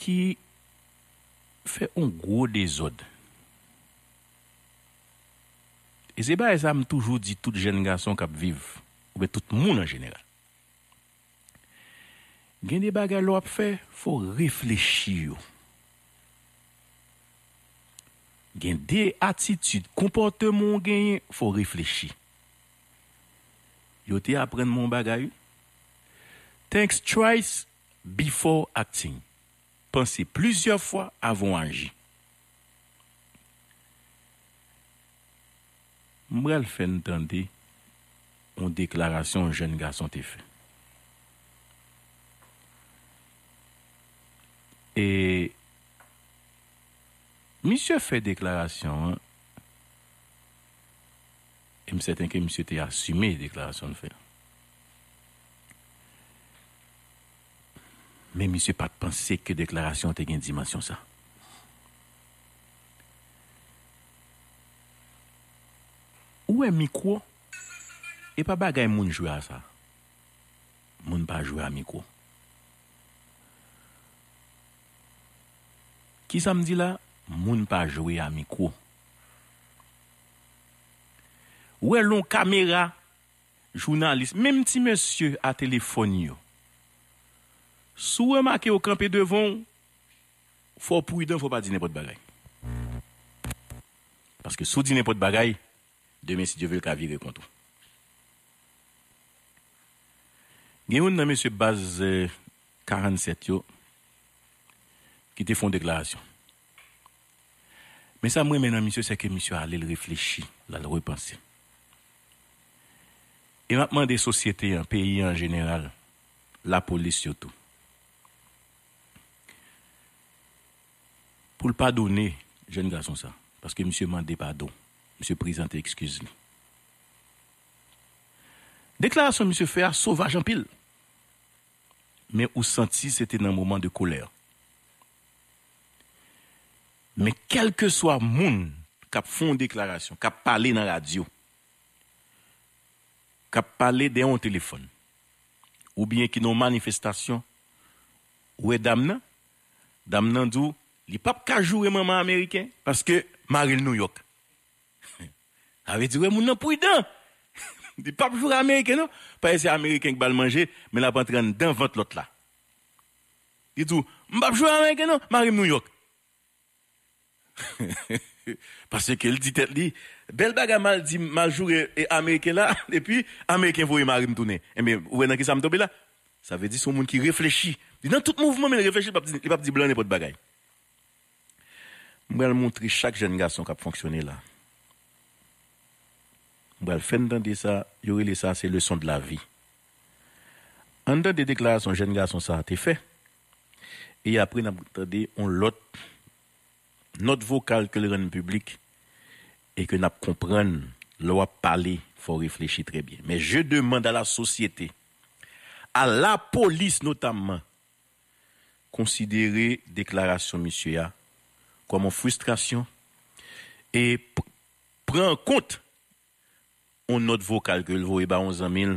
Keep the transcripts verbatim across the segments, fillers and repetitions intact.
ki fè yon gwo dezòd. E se bagay sa m toujou di tout jèn gason k ap viv, oubyen tout moun an jeneral. Gen de bagay lè w ap fè, fò w reflechi yo. Gen de atitid, konpòteman w genyen, fò w reflechi. Yo te aprann mwen yon bagay, wi. Think twice before acting. Panse plizyè fwa avan w aji. M pral fè n tande yon deklarasyon yon jèn gason te fè. E misye fè deklarasyon an, e m sèten ke misye te asime deklarasyon l fè. Men misye pa t panse ke deklarasyon an te gen dimansyon sa. Ou wè mikwo, e pa bagay moun jwe a sa. Moun pa jwe a mikwo. Kisa m di la? Moun pa jwe a mikwo. Ou wè lè yon kamera, jounalis, menm ti mesye a telefòn yo, si w remake yo kanpe devan w, fò w pridan, fò w pa di nenpòt bagay. Paske si w di nenpòt bagay, demen, si Dye vle, l ka vire kont ou. Gen youn nan mesye baz, eh, karannsèt yo ki te fè yon deklarasyon. Men sa m renmen nan misye, se ke misye ale, l reflechi, l al repanse. E m ap mande sosyete an, peyi an jeneral, lapolis sitou, pou l padone jèn gason sa, paske misye mande padon, misye prezante ekskiz li. Deklarasyon misye fè a sovaj anpil, men ou santi se te nan moman de kolè. Men kèlkeswa moun k ap fè yon deklarasyon, k ap pale nan radyo, k ap pale dèyè yon telefòn, oubyen ki nan yon manifestasyon, ou wè dam nan, dam nan di w li p ap ka joure manman ameriken paske mari l Nouyòk. Sa vle di, wè, moun nan pridan. Li p ap joure ameriken non. Parèt se ameriken ki ba l manje, men l ap antre anndan vant lòt la. Li di w, m p ap joure ameriken non, mari m Nouyòk. Paske l di tèt li, bèl bagay m al di, m al joure e ameriken la, epi ameriken voye mari m tounen. Enben, ou wè nan kisa m tonbe la? Sa vle di se yon moun ki reflechi. Li nan tout mouvman, men l reflechi, li p ap di, li p ap di blan nenpòt bagay. M pral montre chak jèn gason k ap fonksyone la. M pral fè n tande sa, yo rele sa se leson de la vi. Ann tande deklarasyon jèn gason sa a te fè. E apre n ap tande yon lòt nòt vokal ke l rann piblik e ke n ap konprann lè w ap pale, fò w reflechi trè byen. Men je demande à la société, à la police notamment, konsidere deklarasyon misye a kòm yon fristrasyon e p- pran an kont yon nòt vokal ke l voye ba yon zanmi l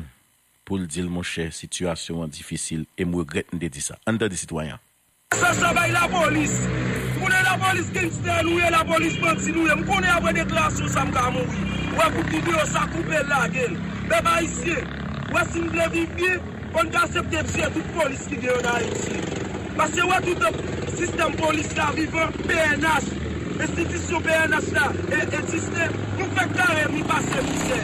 pou l di l, monchè, sitiyasyon an difisil e m regrèt m te di sa. Ann tande sitwayen an. Mesaj sa bay lapolis. M konnen lapolis gangstè nou ye, lapolis bandi nou ye. M konnen apre deklarasyon sa m ka mouri. Ou wè kout videyo sa koupe l lage l. Pèp ayisyen, ou wè si n vle viv byen, fò n ka aksepte tiye tout polis ki gen ann Ayiti. Paske wè toutan sistèm polis la vivan, P N H, enstitisyon P N H la e, egziste, nou fèk kare mi pase mizè.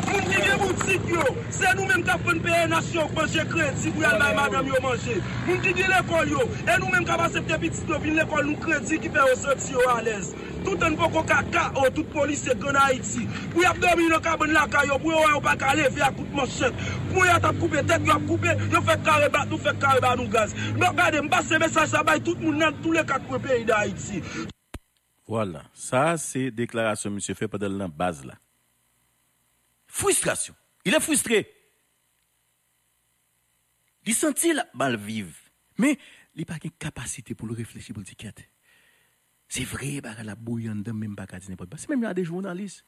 Moun ki gen boutik yo, se nou menm k ap vann P N H yo manje kredi pou y al bay madanm yo manje. Moun ki gen lekòl yo, e nou menm k ap aksepte pitit yo vin lekòl nou kredi ki fè yo santi yo alèz. Toutan n poko ka K O tout polisye Grann Ayiti, pou y ap dòmi nan kabann lakay yo, pou yo wè yo pa ka leve ak kout manchèt, pou y ap koupe tèt, yo ap koupe, yo fèk kare bat nou, fèk kare ba nou gaz. Bon, gade, m pase mesaj sa bay tout moun nan tou le kat kwen peyi Dayiti. Vwala, sa a se deklarasyon misye fè pandan l nan baz la. Fristrasyon. Il est frustré. Li santi l ap mal viv, men li pa gen kapasite pou l reflechi, pou l di, "Kèt, se vre, bagay la ap bouyi anndan m, men m pa ka di nenpòt bagay." Se menm jan a de jounalis.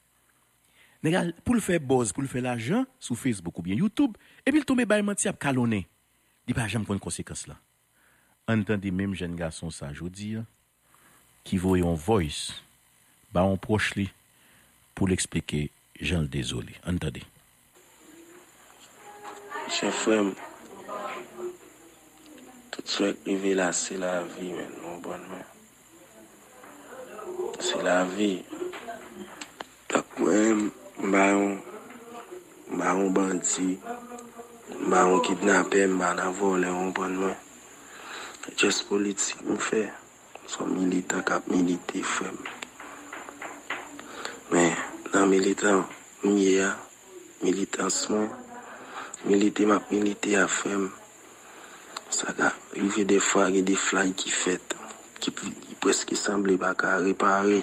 Nèg la, pou l fè buzz, pou l fè lajan sou Facebook oubyen YouTube, epi l tonbe bay manti, ap kalonnen. Li pa janm konn konsekans lan. Ann tande menm jèn gason sa jodi a, ki voye yon voice ba yon pwòch li pou l eksplike jan l dezole. Ann tande. Chè frè m, tout sa k rive la se lavi, menn, ou konprann mwen? Se lavi. Donk mwen, m pa yon, m pa yon bandi, m pa yon kidnapè, m pa nan vòlè, ou konprann mwen? Just politik m fè. Se yon militan k ap milite, frè m. Men, nan militan m ye a, militans mwen, milite m ap milite a, frè m, sa ka rive dèfwa gen de flay ki fèt, ki, ki prèske sanble pa ka repare.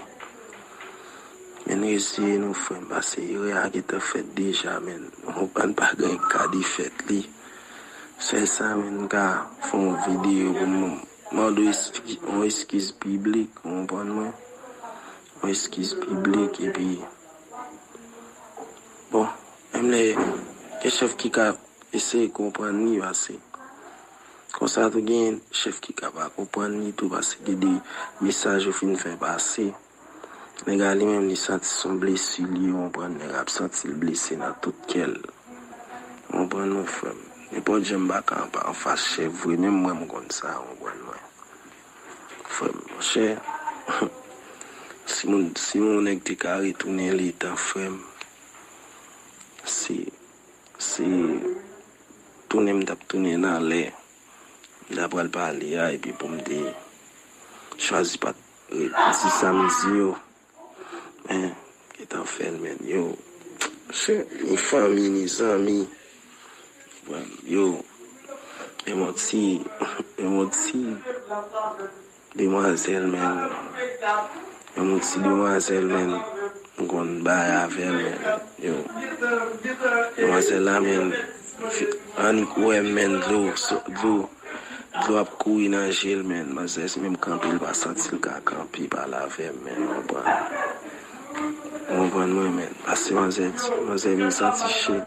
Men n reziye nou, frè m, pase erè a gentan fèt deja, men nou konprann pa gen ka defèt li. Sèl sa, men n ka fè yon videyo pou nou mande yon eskiz piblik, ou konprann mwen? Yon eskiz piblik, epi, bon, menm lè gen chèf ki ka eseye konprann li, pase konsa tou gen chèf ki ka pa konprann li tou, pase gen de mesaj yo fin fè pase. Nèg la li menm li santi se yon blesi li ye, ou konprann, nèg la ap santi l blese nan tout kè l. Ou konprann mwen, frè m? Nenpòt jan m pa ka anfas chèf vre, menm mwen m konn sa, ou konprann mwen? Frè m, monchè, si moun, si yon nèg te ka retounen letan, frè m, se, se tounen m t ap tounen nan lè m ta pral pale a, epi pou m te chwazi pa t di sa m di yo. Men, gentan fè l, men, yo. Se ni fanmi, ni zanmi. Yo, e mon ti, e mon ti demwazèl, men. E mon ti demwazèl, men. M konn bay avè l, men. Yo. Demwazèl la, men. Annik wè, men, dlo, dlo. Dlo ap kouri nan je l, men. Manzè, si menm kanpe, l pa santi l ka kanpe, pale avè m, men, ou konprann? Ou konprann mwen, men. Pase manzè di, manzè vin santi che.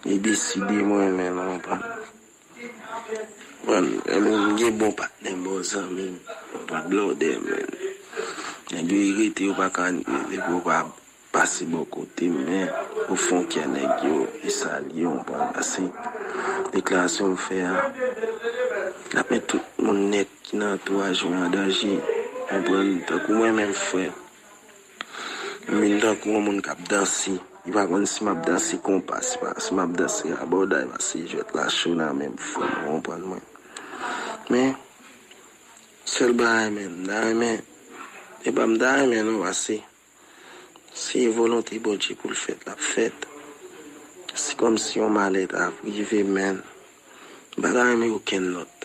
Li deside mwen, men, ou konprann? Konprann? Lè moun gen bon patnè, bon zanmi, ou konprann? Blòdè, men. Nèg yo irite, yo pa ka, yo pa pase bò kote m, men ofon kè nèg yo, e sa l ye, ou konprann? Pase deklarasyon m fè a, l ap met tout moun nèt ki nan antouraj mwen an danje, ou konprann? Tankou mwen menm, frè, m vin tankou yon moun k ap danse. Li pa konn si m ap danse konpa, si pa, si m ap danse rabòday, pase jwèt la cho nan men m, frè m, ou konprann mwen? Men, sèl bagay, men, m ta renmen, e pa m ta renmen non, pase se volonte Bondye pou l fèt, l ap fèt. Se kòmsi yon malè ta rive m, men m pa ta renmen okenn lòt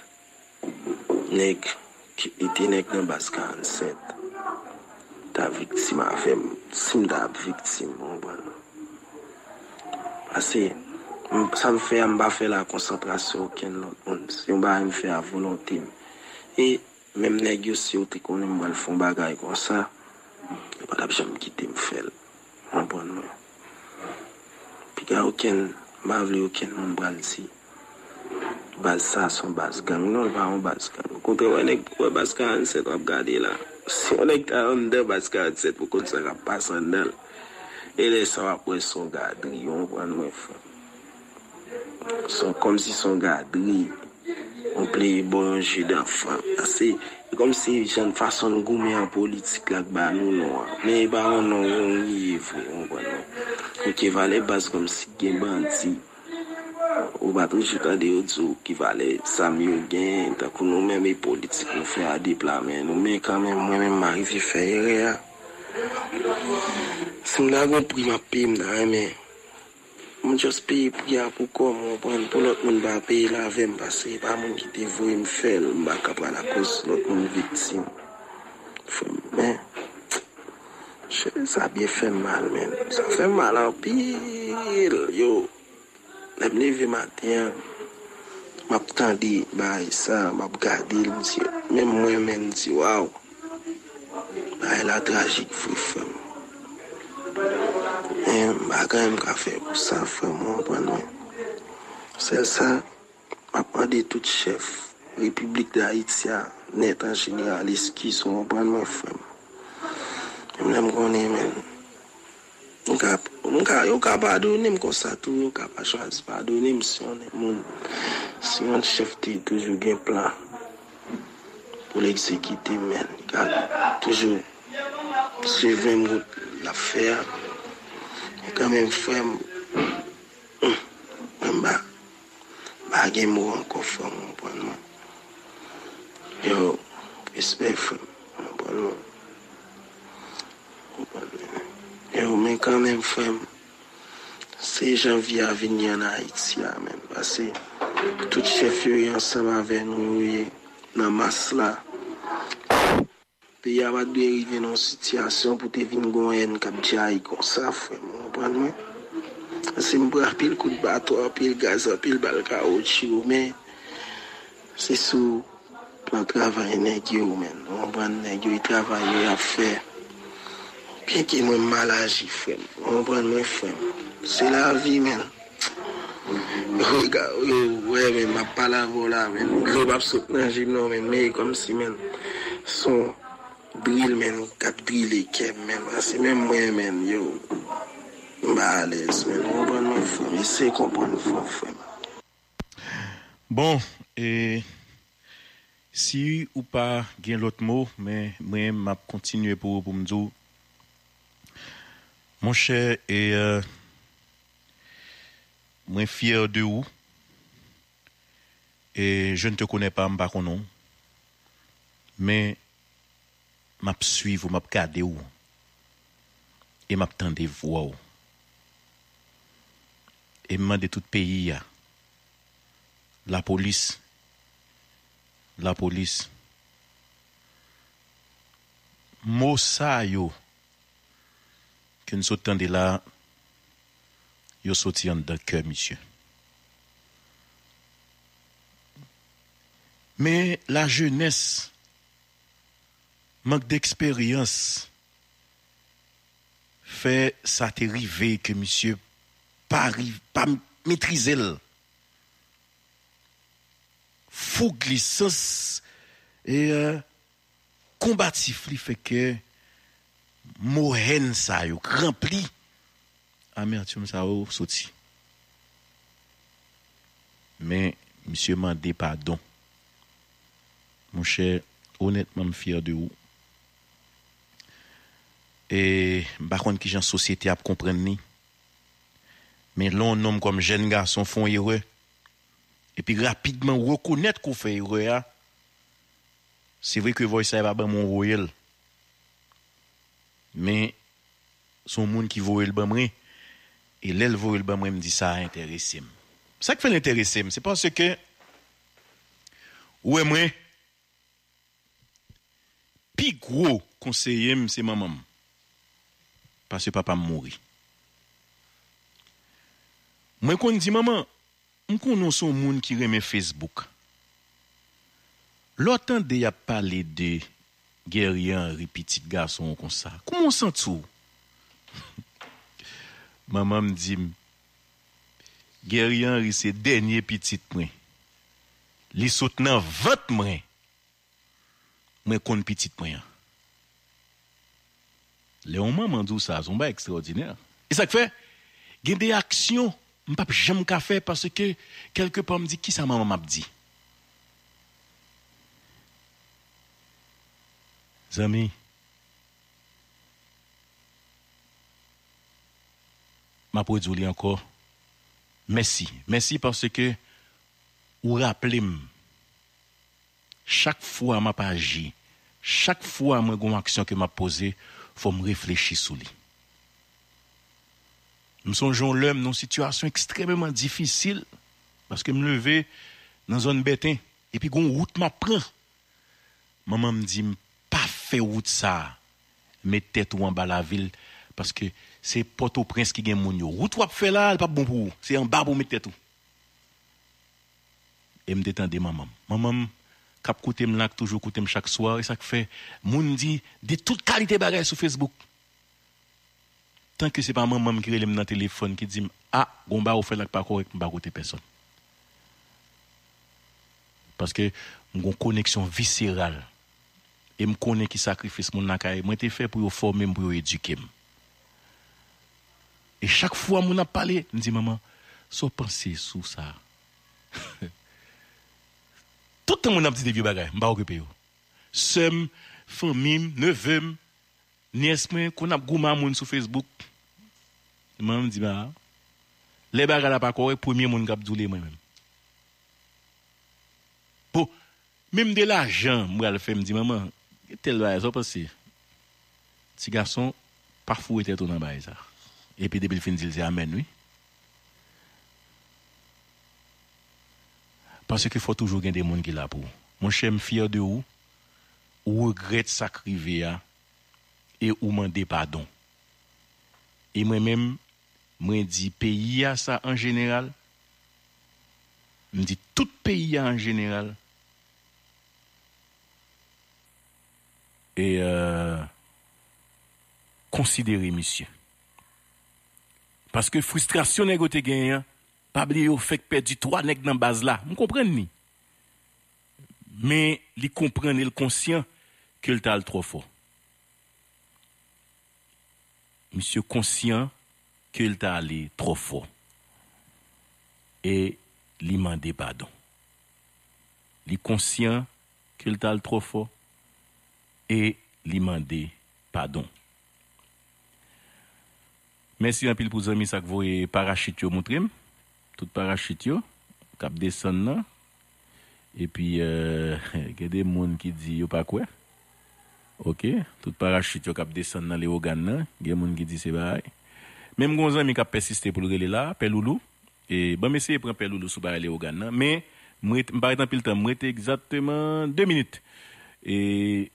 nèg ki, li te nèg nan baz karannsèt ta viktim avè m, si m ta ap viktim, ou konprann? Pase, m, sa m fè a, m pa fè l a konsantrasyon okenn lòt moun. Se yon bagay m fè a volonte m. E menm nèg yo, si yo te konnen m pral fè yon bagay konsa, yo pa t ap janm kite m fè l. Ou konprann mwen? Piga okenn, m pa vle okenn moun pral di baz sa se yon baz gang. Non, l pa yon baz gang. Okontrè, wè nèg, wè baz karannsèt w ap gade la. Si yon nèg ta anndan baz karannsèt pou konn sa k ap pase anndan l. E lè sa w ap wè se yon gadri, ou konprann mwen, frè m? Se kòmsi se yon gadri. Yon playboy, yon je danfan. Pase, e kòmsi jan fason n goumen an politik la k ba nou non an. Men e pa yon non yon niye vre, ou konprann mwen? Oke, valè baz kòmsi gen bandi. Ou pa toujou tande yo di w ki valè zam yo gen, tankou nou menm e politik nou fè a de pla men nou. Men kanmenm, mwen menm m arive fè erè a. Si m ta gon pri m ap peye, m ta renmen m just peye pri a pou kò m, ou konprann, pou lòt moun pa peye l avè m, pase e pa moun ki te voye m fè l, m pa ka pral akoz lòt moun viktim. Frè m, men, chè, sa byen fè m mal, men. Sa fè m mal anpil, yo. Lè m leve maten an, m ap tande bagay sa, m ap gade l, m di, menm mwen menm, m di, waw, bagay la trajik vre, frè m. Men, m pa gen anyen m ka fè pou sa, frè m, ou konprann mwen. Sèl sa, m ap mande tout chèf, Repiblik Dayiti a nèt an jeneral, eskiz, ou konprann mwen, frè m. Menm lè m konnen, men, m ka, m ka, yo ka padone m konsa tou, yo ka pa chwazi padone m si yon moun, si yon chèf te toujou gen plan pou l egzekite, men, li ka toujou swiv menm wout l ap fè a. Men kanmenm, frè m, m pa, m pa gen mo ankò, frè m, ou konprann mwen. Yo, respè, frè m, ou konprann mwen. Ou konprann mwen. Yo, men kanmenm, frè m, se jan vi a vin ye ann Ayiti a, menm. Paske tout chèf yo ye ansanm avè nou, yo ye nan mas la. Peyi a pa t dwe rive nan yon sitiyasyon pou te vin gon èn k ap djayi konsa, frè m, ou konprann mwen? Paske m pran anpil kout baton, anpil gaz, anpil bal kawotchou, men se sou plan travay nèg yo, men, ou konprann, nèg yo, e travay yo y ap fè. Byenke mwen m mal aji, frè m, ou konprann mwen, frè m? Se lavi, men. Yo, yo, wè, men, m ap pale avè w la, men. Dlo p ap sot nan je m, non, men, men, kòmsi, men, se yon dril, men, k ap drile kè m, men, paske menm mwen, men, yo, m pa alèz, men, ou konprann mwen, frè m, eseye konprann, frè m, frè m. Bon, e, si ou pa gen lòt mo, men mwen, m ap kontinye pou ou, pou m di w, monchè, e, mwen fyè de ou. E, je ne te connais pas, m pa konnen w. Men, m ap swiv ou, m ap gade w. E m ap tande vwa w. E m mande tout peyi a, lapolis, lapolis, mo sa yo ke n sot tande la, yo soti anndan kè misye. Men lajenès, mank deksperyans fè sa te rive ke misye pa, pa metrize l. Foug li, sans e konbatif li fè ke mo hèn sa yo k ranpli amètim sa yo soti. Men misye mande padon. Monchè, onètman, m fyè de ou. E m pa konn kijan sosyete ap konprann li. Men lè yon nonm kòm jèn gason fè yon erè, epi rapidman rekonèt ke w fè erè a, se vre ke voice sa yo pa ban mwen, w voye l. Men se yon moun ki voye l ban mwen. E lè l voye l ban mwen, m di sa enterese m. Sa k fè l enterese m, se paske, ou wè mwen, pi gwo konseye m se manman m. Paske papa m mouri. Mwen konn di manman, m konnen w se yon moun ki renmen Facebook. Lè w tande y ap pale de Guerrier Henry, pitit gason w konsa, kòman w santi w? Manman m di m, Guerrier Henry se dènye pitit mwen. Li sot nan vant mwen. Mwen konn pitit mwen an. Lè yon manman di w sa, se yon bagay ekstraòdinè. E sa k fè, gen de aksyon m p ap janm ka fè paske, kèlkepa, m di, kisa manman m ap di? Zanmi, m ap redi w li ankò. Mèsi. Mèsi paske ou raple m. Chak fwa m ap aji, chak fwa mwen gen yon aksyon ke m ap poze, fò m reflechi sou li. M sonje yon lè m nan yon sitiyasyon ekstrèmeman difisil, paske m leve nan zòn Bèten, epi gen yon wout m ap pran. Manman m di m, pa fè wout sa a, met tèt ou anba lavil, paske se Pòtoprens ki gen moun yo. Wout w ap fè la a, li p ap bon pou ou, se anba pou w met tèt ou. E m te tande manman m. Manman m k ap koute m la, k toujou koute m chak swa, e sa k fè moun di de tout kalite bagay sou Facebook. Tanke se pa manman m ki rele m nan telefòn, ki di m, a, gon bagay ou fè la k pa kòrèk, m pa koute pèsòn. Paske m gen yon koneksyon viseral. E m konnen ki sakrifis moun lakay mwen te fè pou yo fòme m, pou yo edike m. E chak fwa moun ap pale, m di, "Manman, sa w panse sou sa?" Tout tan moun ap di de vye bagay, m pa okipe yo. Sè m, fanmi m, neve m, nyès mwen, konn ap goumen a moun sou Facebook. Mwen, m di, "Ba, lè bagay la pa kòrèk, premye moun k ap di w li mwen menm." Bon, menm de lajan, m pral fè, m di, "Manman, gen tèl bagay, sa w panse?" Ti gason, pa foure tèt ou nan bagay sa. Epi depi l fin di l, se amèn, wi. Paske fò toujou gen de moun ki la pou ou. Monchè, m fyè de ou. Ou regrèt sa k rive a e ou mande padon. E mwen menm, mwen di peyi a sa an jeneral, m di tout peyi a an jeneral, e, euh, konsidere misye. Paske fristrasyon nèg yo te genyen an, pa bliye yo fèk pèdi twa nèg nan baz la. M konprann li. Men li konprann e l konsyan ke l t al twò fò. Misye konsyan ke l t ale twò fò. E li mande padon. Li konsyan ke l t al twò fò. E li mande padon. Mèsi anpil pou zanmi sa k voye parachit yo moutre m. Tout parachit yo k ap desann nan. Epi, euh, gen de moun ki di yo pa kwè. Ok, tout parachit yo k ap desann nan Lewogàn nan. Gen moun ki di se bagay. Men m gen yon zanmi k ap pèsiste pou l rele la, Pè Loulou. E, ban m eseye pran Pè Loulou sou bagay Lewogàn nan. Men, m ret, m pa ret anpil tan, m rete egzakteman de minit. E,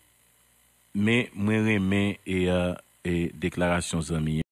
men, mwen renmen, e, euh, e, deklarasyon zanmi an.